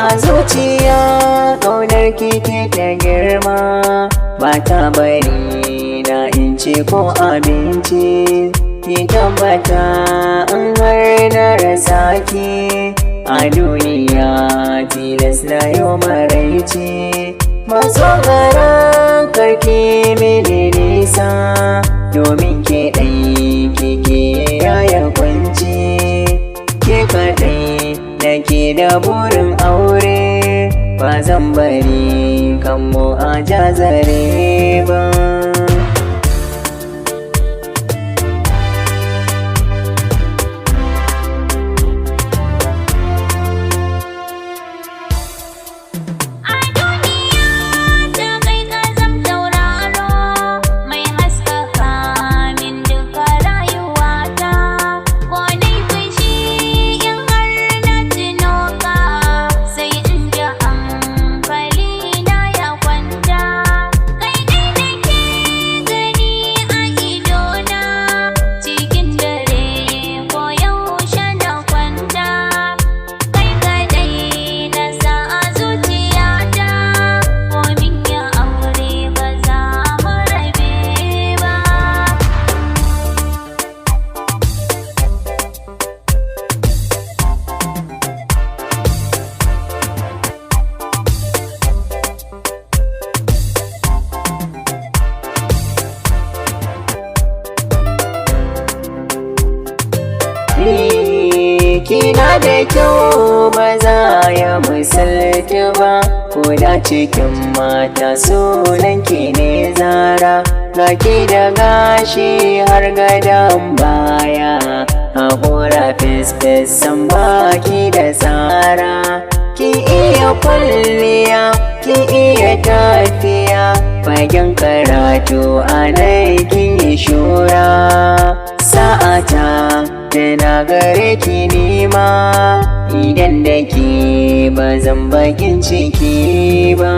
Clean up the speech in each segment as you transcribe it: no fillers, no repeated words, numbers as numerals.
A zuciya ƙaunar kike ta girma, ba ta bari na in ci ko abinci. Ki tabbata in har na rasa ki a duniya, tilas na yau maraici. Maso garan karki mini nisa, domin ke ɗai kike yaya kwanci. Ke kaɗai nake da burin aure, ba zan bari kanmu a jazare ba. A duniya ta kai ka zam tauraro mai haskaka min duka rayuwata. Ko nai fushi in har na tuno ka, sai in ji hankali na ya kwanta. Kai dai nake gani a idona cikin dare ko yaushe na kwanta. Kai kadai na sa a zuciyata, ko min ya aure ba za mu rabe ba. Kina da kyau ba za ya misalta ba, ko da cikin mata sunan ki ne zara. Ga ki da gashi har gadon baya, haƙora fes-fes san baki da tsara. Ki iya kwalliya, ki iya tafiya, fagen karatu a nan kin yi shura. Sa'ata tana gare ki nima, idan da ke ba zan bakin ciki ba.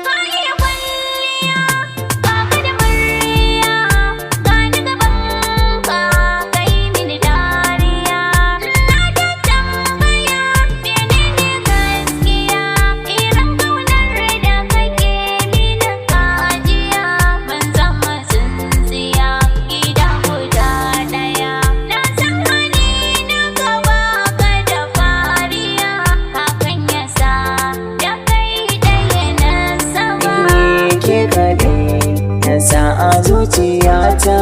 Ka iya kwalliya, ba ka da murya, gani gaban ka kai mini dariya. Na da tambaya, menene gaskiya? Irin kaunar da kake mini kajiya, mun zama tsintsiya gida guda ɗaya. Na san hali na ka ba ka da fariya, hakan yasa da kai ɗaya na saba. Ke kadai na sa a zuciyata.